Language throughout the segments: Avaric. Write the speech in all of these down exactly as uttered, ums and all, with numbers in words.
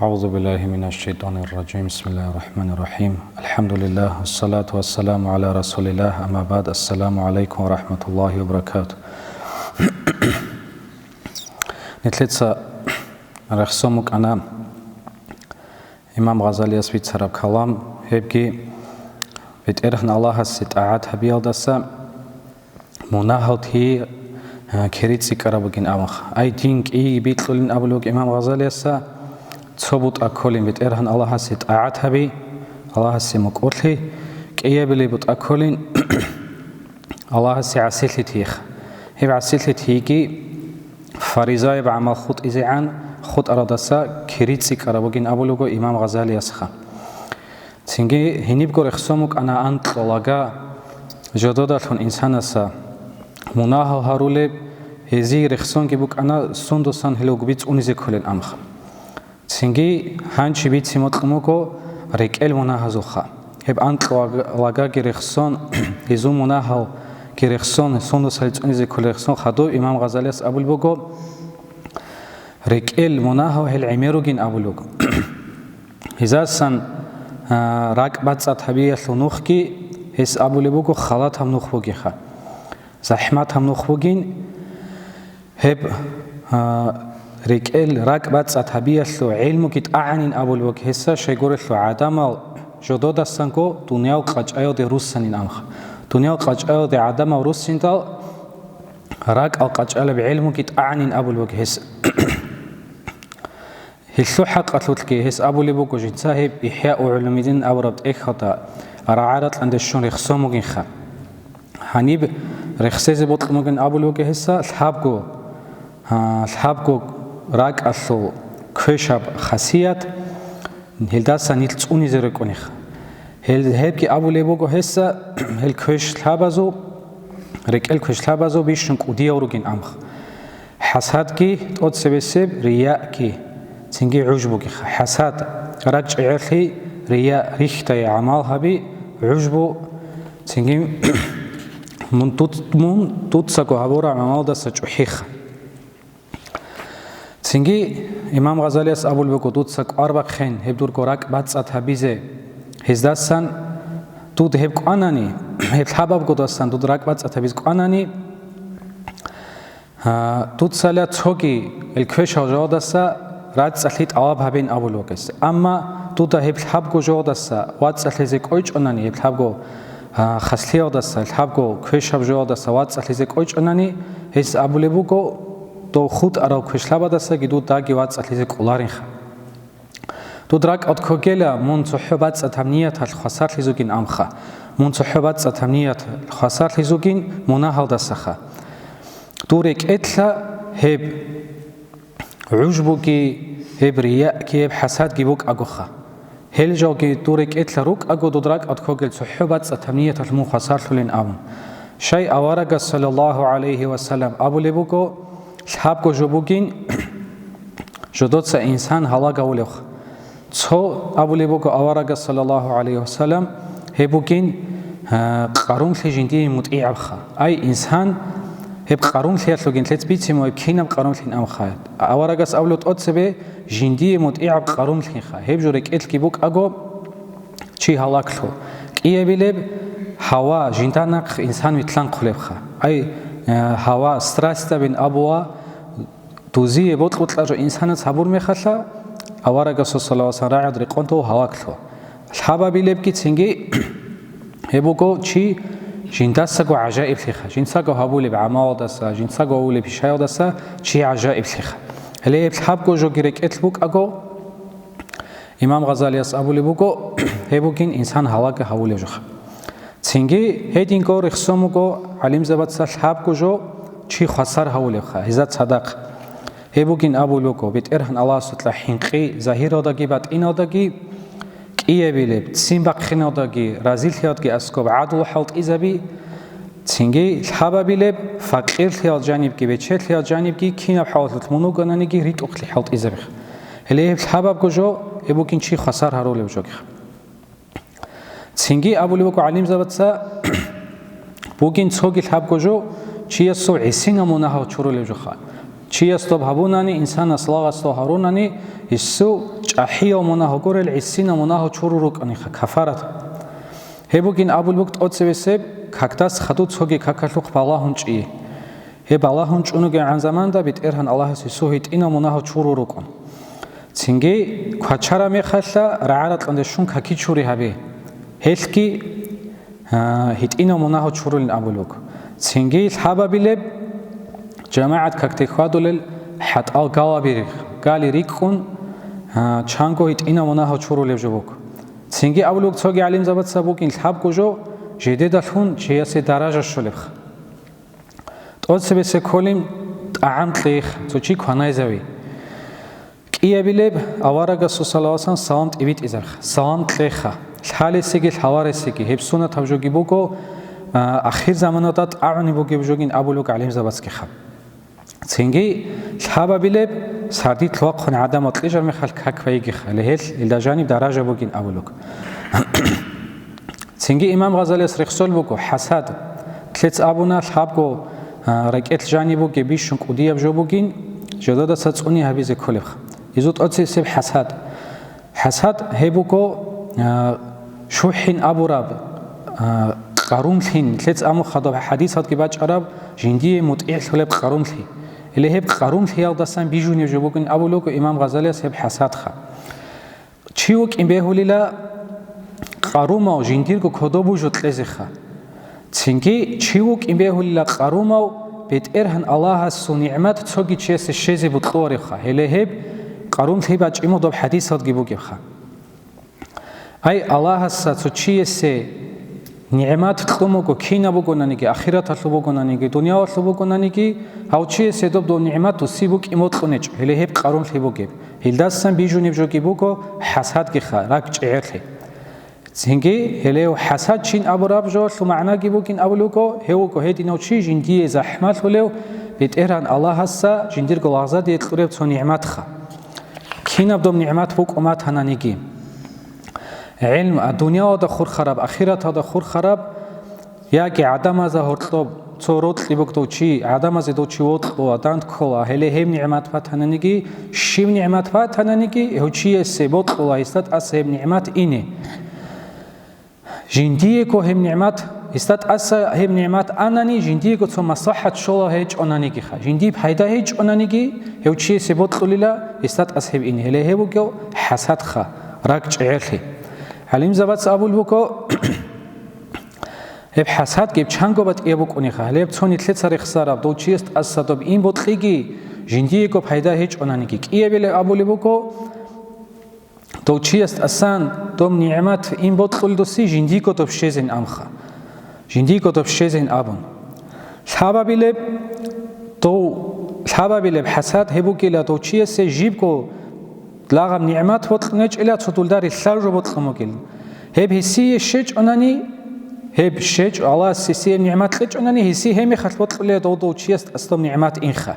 أعوذ بالله من الشيطان الرجيم. بسم الله الرحمن الرحيم. الحمد لله، والصلاة والسلام على رسول الله. أما بعد. السلام عليكم ورحمة الله وبركاته. Нилъеца рехсон букӀана имам Гъазалияс бицараб калам, гьебги БетӀергьан Аллагьасе тӀагӀат гьабиялдаса мунагьал тей, а, кири цӀикӀкӀараб бугин абун. Ай, дин кӀий бикьулин абулеб буго имам Гъазалияса, цо бутӀа кколин БетӀергьан Аллагьасе тӀагӀат гьаби, Аллагьасе мукӀурлъи, кӀиябилеб бутӀа кколин Аллагьасе гӀасилъи тейха. Гьеб гӀасилъи тейги фаризаяб гӀамал хутӀизегӀан хутӀарадаса кири цӀикӀкӀараб бугин абулеб буго имам Гъазалиясха. Цинги гьенибго рехсон букӀана анкьа лага, жододалъун инсанаса мунагьал гьарулеб, гьезие рехсонги букӀана сундусан гьел угби цӀунизе кколел амха. Цинги гьанчи бицине бокьун буго рекӀел мунагьазулха. Гьеб анкьа лага-, лагаги рехсон, гьезул мунагьалги рехсон, сундуса гьел цӀунизе кколел рехсон хадуб имам Гъазалияс абулеб буго, рекӀел мунагьал гьел гӀемер ругин абулеб буго. Гьезасан, а, ракӀ бацӀцӀад гьабиялъул нухги гьес абулеб буго, халатаб нух бугеха, захӀматаб нух бугин. Гьеб, а, рекӀел ракӀ бацӀцӀад гьабиялъул гӀелмуги тӀагӀанин абулеб буго гьеса, щайгурелъул гӀадамал жододасанго дуниял къачӀаялде руссанин амха. Дуниял къачӀаялде гӀадамал руссиндал, ракӀал къачӀалеб гӀелмуги тӀагӀанин абулеб буго гьес. Гьелъул хӀакъалъулъги гьес абулеб буго жинца гьеб ИхӀяу гӀулумиддин абураб тӀехьалда рагӀа-ракьанде щун рехсон бугинха. Гьаниб рехсезе бокьун бугин абулеб буго гьеса лъабго, а, лъабго ракӀалъул квешаб хасият, гьелдаса нилъ цӀунизе рекӀуниха. Гьел, гьебги абулеб буго гьеса, гьел квешлъабазул, рекӀел квешлъабазул бищун кӀудиял ругин амха. ХӀасадги тӀоцебесеб, рияги, цинги гӀужбугиха. ХӀасад, ракӀчӀегӀерлъи, рия, рихьдае гӀамал гьаби, гӀужбу, цинги мун дуц-, мун дуцаго гьабураб гӀамалдаса чӀухӀиха. Цинги имам Гъазалияс абулеб буго, дуца кӀвар бахъин гьеб дурго ракӀ бацӀцӀад гьабизе. Гьездасан дуд гьеб кӀванани, гьеб лъабабгодасан дуд ракӀ бацӀцӀад гьабиз кӀванани, а, дуцала цоги ил квешал жавадаса рацӀцӀалъи тӀалаб гьабин абулеб бугес. Амма дуда гьеб лъабго жавадаса вацӀцӀалъизе кӀойчӀонани, гьеб лъабго, а, хаслъиялдаса, лъабго квешаб жавадаса вацӀцӀалъизе кӀойчӀонани, гьес абулеб буго, дов хутӀарал квешлъабадасаги дудаги вацӀцӀалъизе кӀоларинха. Дуд ракӀалд ккогела, мун цохӀо бацӀцӀад гьаб нияталъ хвасарлъизугин амха, мун цохӀо бацӀцӀад гьаб нияталъ хвасарлъизугин мунагьалдасаха. Дур рекӀелъа гьеб гӀужбуги, гьеб рияги, гьеб хӀасадги букӀагоха. Гьел жалги дур рекӀелъа рукӀаго, дуд ракӀалд ккогел цохӀо бацӀцӀад гьаб нияталъ мун хвасарлъулин абун. Щай аварагас, саллаллагьу гӀалайгьи ва саллам, абулеб буго, лъабго жо бугин, жодоца инсан гьалаг гьавулевха. Цо абулеб буго аварагас, саллаллагьу гӀалайгьи ва саллам, гьеб бугин, а, къарумлъи жиндие мутӀигӀабха. Ай, инсан, гьеб къарумлъиялъугин лъец бицине, гьеб кинаб къарумлъин амха. Аварагас абулеб тӀоцебе жиндие мутӀигӀаб къарумлъинха. Гьеб жо рекӀелъги букӀаго, чи гьалаглъу. КӀиябилеб гьава, жинда нахъ инсан витлъанхъулебха. Ай, э, гьава, страстабин абуа, дузие бокьукьа жо инсанац гьабур мехалъа, аварагасул салавасан рагӀад рекъон дов гьалаглъу. Лъабабилебги цинги гьеб буго чи жиндасаго гӀажаиблъиха, жинцаго гьабулеб гӀамалдаса, жинцаго гьабулеб пишаялдаса чи гӀажаиблъиха. Гьеле гьеб лъабго жоги рекӀелъ букӀаго, Имам Гъазалияс абулеб буго, гьеб бугин инсан гьалаги гьавулев жоха. Цинги гьединго рехсон буго гӀалимзабаца лъабго жо чи хвасар гьавулевха, гьезда цадахъ. Гьеб бугин абулеб буго, БетӀергьан Аллагьасукьа хӀинкъи загьиралдаги батӀиналдаги, кӀиябилеб, ццин бахъиналдаги, разилъиялдги аскоб гӀадлу хӀалтӀизаби, цинги лъабабилеб, факъирлъиял жанибги, бечелъиял жанибги кинаб хӀалалъулъ мун вугонаниги ритӀухълъи хӀалтӀизабиха. Гьеле гьеб лъабабго жо, гьеб бугин чи хвасар гьарулев жогиха. Цинги абулеб буго гӀалимзабаца, бугин цоги лъабго жо, чиясул гӀисинал мунагьал чурулев жоха. Чияс доб гьабунани, инсанас лагъас доб гьарунани, гьесул чӀахӀиял мунагь гурел гӀисинал мунагь чурул рукӀаниха, кафарат. Гьеб бугин абулеб буго тӀоцебесеб, какдас хадуб цоги какалъухъ балагьун чӀи. Гьеб балагьун чӀунугегӀан заманда БетӀергьан Аллагьас гьесул гьитӀинал мунагь чурул рукӀун. Цинги квачараб мехалъа рагӀа-ракьанде щун какичури гьабе. Гьелъги, а, гьитӀинал мунагь чурулин абулеб буго. Цинги лъабабилеб, жамагӀат какде хьвадулел хӀатӀал галаби рихъ, гали рикӀкӀун, а, чанго гьитӀинал мунагь чурулеб жо буго. Цинги абулеб буго цоги гӀалимзабаца бугин лъабго жо жидедалъун чиясе даража щолебха. ТӀоцебесе кколин тӀагӀам кьейха, цо чи кванайзави. КӀиябилеб аварагасул салавасан салам тӀибитӀизарха, салам кьеха, лъалесеги лъаларесеги, гьеб сунатаб жоги буго, а, ахир заманалда тӀагӀунеб бугеб жогин абулеб буго гӀалимзабацгиха. Цинги лъабабилеб сардилъ вахъун гӀадамал кьижар мехалъ как байигиха, гьелъ илда жаниб даража бугин абулеб буго. Цинги имам Гъазалияс рехсол буго, хӀасад. Лъец абуна, лъабго, а, ракӀелъ жаниб бугеб бищун кӀудияб жо бугин, жодадаса цӀуни гьабизе кколебха. Изу тӀоцебесеб хӀасад. ХӀасад гьеб буго, а, щухӀин абураб, а, къарумлъин, лъец амухъадаб хӀадисалги бачӀараб, жиндие мутӀигӀлъулеб къарумлъи. Или гьеб къарумлъиялдасан бижунеб жо бугин абулеб буго имам Гъазалияс гьеб хӀасадха. Чи вукӀин бегьулила къарумав жиндирго кодоб бужо кьезеха. Цинги чи вукӀин бегьулила къарумав БетӀергьан Аллагьасул нигӀмат цоги чиясе щезе бокьуларевха, гьеле гьеб къарумлъи бачӀи мугьдаб хӀадисалги бугебха. Ай, Аллагьасда цо чиясе нигӀмат кьун буго, кинаб бугонаниги, ахираталъул бугонаниги, дуниялалъул бугонаниги, гьав чиясе доб дов нигӀмат досие букӀин бокьунечӀо, гьеле гьеб къарумлъи бугеб. Гьелдасан бижунеб жоги буго хӀасадгиха, ракӀчӀегӀерлъи. Цинги гьелев хӀасад чин абураб жоялъул магӀнаги бугин абулеб буго, гьев вуго гьединав чи жиндие захӀмалъулев БетӀергьан Аллагьасда жиндирго лагъзадие кьуреб цо нигӀматха. Кинаб доб нигӀмат букӀун батананиги. ГӀилм, а, дуниялалда хурхараб, ахираталда хурхараб, яги гӀадамазда гьоркьоб цо рокьи бугдав чи, гӀадамазе дов чи вокьула, данд ккола, гьеле гьеб нигӀмат батананиги, щиб нигӀмат батананиги, гьев чиясе бокьула гьесда тӀаса гьеб нигӀмат ине. Жиндиего гьеб нигӀмат гьесда тӀаса гьеб нигӀмат анани, жиндиего цо маслахӀат щола гьечӀонанигиха, жиндие пайда гьечӀонаниги, гьев чиясе бокьулила гьесда тӀаса гьеб ине. Гьеле гьеб буго хӀасадха, ракӀчӀегӀерлъи. ГӀалимзабаца абулеб буго, гьеб хӀасад гьеб чанго батӀияб букӀуниха, гьалеб цо нилъеца рехсараб, дов чияс тӀаса доб ин бокьиги, жиндиего пайда гьечӀонаниги. КӀиябилеб абулеб буго, дов чияс тӀасан доб нигӀмат ин бокьулдуси жиндиего доб щезин амха. Жиндиего доб щезин абун. Лъабабилеб дов, лъабабилеб хӀасад гьеб бугила дов чиясе жибго лагъаб нигӀмат бокьунечӀила цо дулда рилълъар жо бокьун бугилан. Гьеб гьесие щечӀунани, гьеб щечӀ-, Аллагьас гьесие нигӀмат кьечӀунани, гьесие гьеб мехалъ бокьулила дов дов чияс тӀаса доб нигӀмат инха.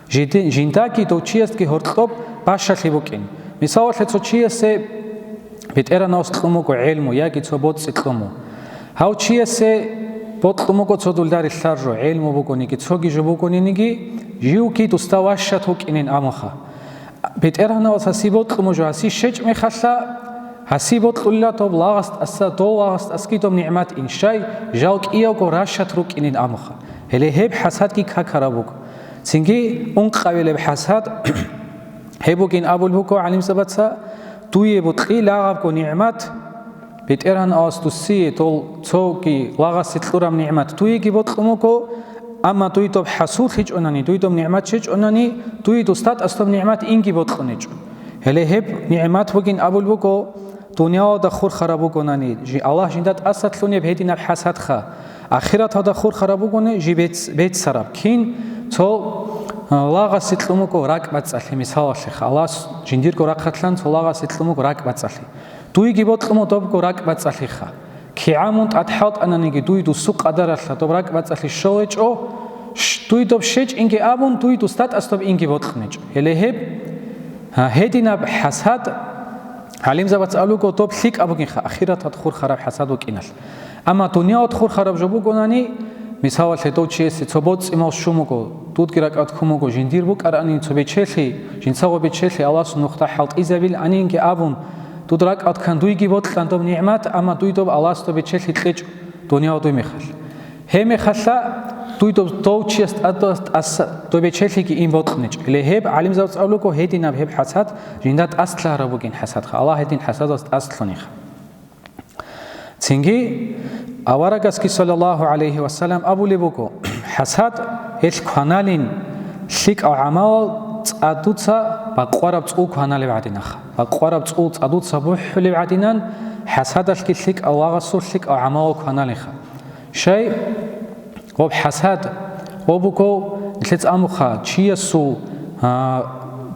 Жиди-, жиндаги дов чиясги гьоркьоб бащалъи букӀин. Мисалалъе, цо чиясе БетӀергьанас кьун буго гӀелму яги цо боцӀи кьун буго. Гьав чиясе бокьун буго цо дулда рилълъар жо, гӀелму бугониги, цоги жо бугониги, живги дусда ващат вукӀинин амуха. БетӀергьанас гьасие бокьун буго жо, гьасие щечӀ мехалъа, гьасие бокьулила доб лагъас тӀаса, дов лагъас тӀасги доб нигӀмат ин, щай жал кӀиявго ращат рукӀинин амуха. Гьеле гьеб хӀасадги какараб буго. Цинги ункъабилеб хӀасад гьеб бугин абулеб буго гӀалимзабаца, дуе бокьи лагъабго нигӀмат, БетӀергьанас дусие дол цоги лагъасе кьураб нигӀмат дуеги бокьун буго, амма дуе доб хӀасуллъичӀонани, дуе доб нигӀмат щечӀонани, дуе дусда тӀаса доб нигӀмат инги бокьунечӀо. Гьеле гьеб нигӀмат бугин абулеб буго, дуниялалда хурхараб бугонани, жи-, Аллагь жинда тӀасалъунеб гьединаб хӀасадха, ахираталда хурхараб бугони жи бец-, беццараб, кин цо, а, лагъасе кьун буго ракӀбацӀцӀалъи, мисалалъеха, Аллагьас жиндирго рахъалъан цо лагъасе кьун буго ракӀбацӀцӀалъи. Дуеги бокьун буго добго ракӀбацӀцӀалъиха. КигӀан мун тӀад хӀалтӀананиги, дуе дусу къадаралъа доб ракӀбацӀцӀалъи щолечӀо, щ-, дуе доб щечӀинги абун, дуе дусда тӀаса доб инги бокьунечӀо. Гьеле гьеб, а, гьединаб хӀасад, гӀалимзабац абулеб буго, доб лъикӀаб бугинха, ахираталда хурхараб хӀасад букӀиналъ. Амма дуниялалда хурхараб жо бугонани, мисалалъе, дов чиясе цо боцӀи-мал щун буго, Дудги ракӀалде ккун буго жиндир букӀаранин цо бечелъи, жинцаго бечелъи Аллагьасул нухда хӀалтӀизабиланинги абун, дуд ракӀалде ккан дуйги бокьан доб нигӀмат, амма дуй доб Аллагьас доб бечелъи кьечӀо, дуниял дуй мехалъ. Гьеб мехалъа дуй доб, дов чияс тӀад-, тӀаса доб бечелъиги ин бокьуничӀ. Гьеле гьеб гӀалимзабаз абулего, гьединаб гьеб хӀасад жинда тӀасалъараб бугин хӀасадха, Аллагь гьедин хӀасадалъ тӀасалъуниха. Цинги аварагасги, саллаллагьу гӀалайгьи ва саллам, абулеб буго: «ХӀасад гьелъ кваналин лъикӀав гӀамалал цӀадуца бакъвараб цӀул кваналеб гӀадинаха». Бакъвараб цӀул цӀадуца бухӀулеб гӀадинан, хӀасадалъги лъикӀав лагъасул лъикӀав гӀамалал кваналиха. Щай? Гъоб хӀасад, гъоб буго, нилъеца амуха, чиясул, а,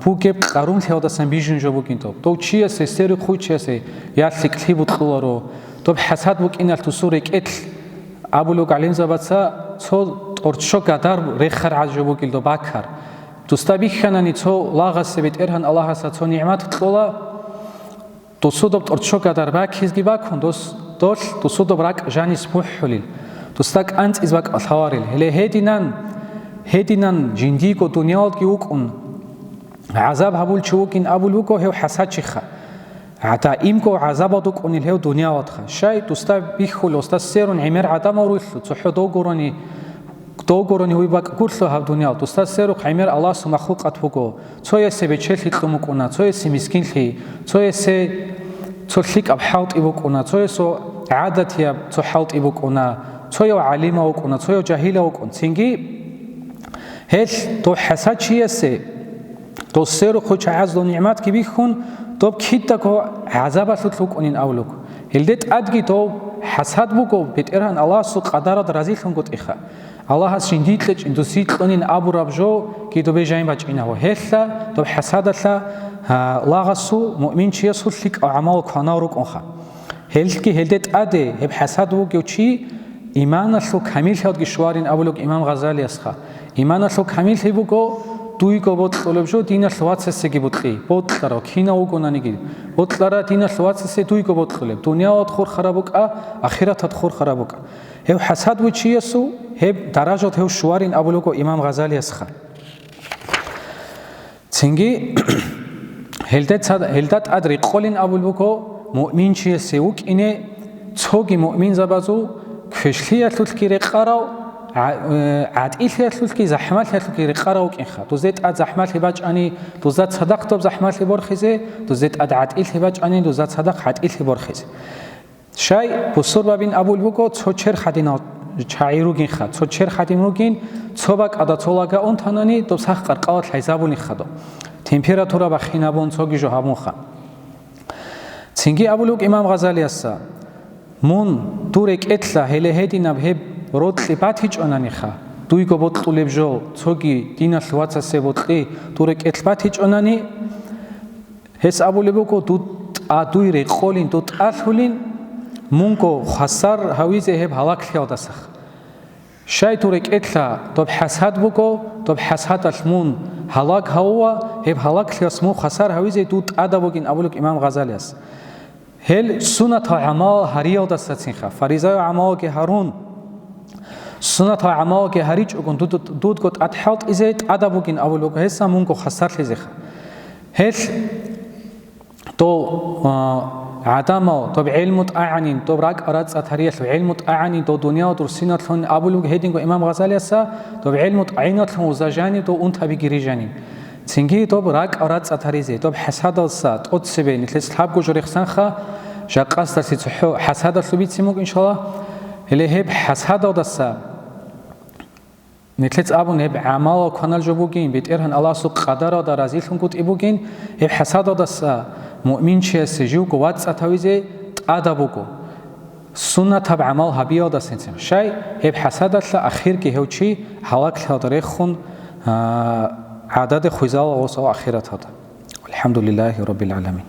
бугеб къарумлъиялдасан бижун жо бугин доб. Дов чиясе, сверухъ вугев чиясе, я лъикӀлъи букьуларо. Доб хӀасад букӀиналъ дусул рекӀелъ, абулеб гӀалимзабаца, цо тӀорцо гадар рехаргӀаз жо бугил доб бакар. Дусда бихьанани цо лагъасе БетӀергьан Аллагьаса цо нигӀмат кьола, дусудаб тӀорцо гадар бакизги бакун, дос, долъ дусудаб ракӀ жанис бухӀулил, дусда кӀанцӀиз бакӀ лъаларил. Гьеле гьединан, гьединан жиндиго дуниялалдги вукӀун, гӀазаб гьабулчи вукӀин абулеб буго гьев хӀасадчиха. ГӀа, даимго гӀазабалда вукӀунил гьев дуниялалдха. Щай дусда бихьулев, дусда сверун гӀемер гӀадамал руйлъу, цохӀо дов гурони, дов гурони гьуй бакӀ гурлъу гьаб дуниял, дусда сверухъ гӀемер Аллагьасул махлукъат буго. Цоясе бечелъи кьун букӀуна, цоясе мискинлъи, цоясе цо лъикӀаб хӀалтӀи букӀуна, цоясул гӀадатияб цо хӀалтӀи букӀуна, цояв гӀалимав вукӀуна, цояв жагьилав вукӀун. Цинги гьелъ дов хӀасадчиясе дов сверухъ вугев чагӀазул нигӀматги бихьун, доб кидаго гӀазабалъулъ вукӀунин абулеб. Гьелде тӀадги дов хӀасад буго, БетӀергьан Аллагьасул къадаралда разилъунгутӀиха. Аллагьас жиндие кьечӀин, дусие кьунин абураб жоги добе жайн бачӀинаб. Гьелъа доб хӀасадалъа, а, лагъасул, муъминчиясул лъикӀал гӀамал кванал рукӀунха. Гьелги гьелде тӀаде гьеб хӀасад вугев чи иманалъул камиллъиялдги щварин абулеб имам Гъазалиясха. Иманалъул камиллъи буго дуйго бокьулеб жо диналъ вацасеги бокьи, бокьарав кинав вугонаниги, бокьара диналъ вацасе дуйго бокьулеб, дуниялалда хурхараб букӀа, ахираталда хурхараб букӀа. Гьев хӀасад вугев чиясул гьеб даражалда гьев щварин абулеб имам Гъазалиясха. Цинги гьелда цад-, гьелда тӀад рекъолин абулеб буго, муъминчиясе вукӀине цоги муъминзабазул квешлъиялъулъги рекъарав, гӀа-, э, гӀатӀилъиялъулъги захӀмалъиялъулъги рекъарав вукӀинха. Дузде тӀад захӀмалъи бачӀани, дузда цадахъ доб захӀмалъи борхизе, дузде тӀад гӀатӀилъи бачӀани, дузда цадахъ гӀатӀилъи борхизе. Щай, бусурбабин абулеб буго, цо черх гьадинал чагӀи ругинха, цо черх гьадин ругин, цо бакӀалда цо лага унтанани, доб сах къаркъала лъайзабуниха доб. Температура бахинабун цоги жо гьабунха. Цинги абулеб имам Гъазалиясда: «Мун дур рекӀелъа гьеле гьединаб гьеб рокьи батичӀонаниха, дуйго бокьулеб жо, цоги диналъ вацасе бокьи дур рекӀелъ батичӀонани». Гьес абулеб буго: «Дуд тӀа-, дуй рекъолин, дуд тӀалъулин, мунго хвасар гьавизе гьеб гьалаклъиялдасах». Щай дур рекӀелъа доб хӀасад буго, доб хӀасадалъ мун гьалак гьавува, гьеб гьалаклъиялъ мун хвасар гьавизе дуд тӀада бугин абулеб имам Гъазалияс. Гьел суннатал гӀамал гьариялдасацинха, фаризаял гӀамалги гьарун, суннатал гӀамалги гьаричӀогун дуд-, дудго тӀад хӀалтӀизе тӀада бугин абулеб буго, гьесда мунго хвасарлъизеха. Гьел дов, а, гӀадамал, доб гӀелму тӀагӀанин, доб ракӀ рацӀцӀад гьариялъул гӀелму тӀагӀанин, дов дуниял дурсиналъун абулеб буго гьединго имам Гъазалиясда, доб гӀелму тӀагӀиналъун уза жанив, дов унтабиги рижанин. Цинги доб ракӀ рацӀцӀад гьаризе, доб хӀасадалса тӀоцебе нилъеца лъабго жо рехсанха, жакъасдалъи цохӀо хӀасадалъул бицин буго, иншаллагь. Гьеле гьеб хӀасадалдаса нилъеца абун гьеб гӀамалал кванал жо бугин, БетӀергьан Аллагьасул къадаралда разилъунгутӀи бугин, гьеб хӀасадалдаса муъминчиясе живго вацӀцӀад гьавизе тӀада буго. Суннатаб гӀамал гьабиялдасинцин. Щай, гьеб хӀасадалъа ахирги гьев чи гьалаклъиялда рехун, а, гӀададе хвезала гъосал ахираталда. ВалхӀамдулиллагьи раббил гӀаламин.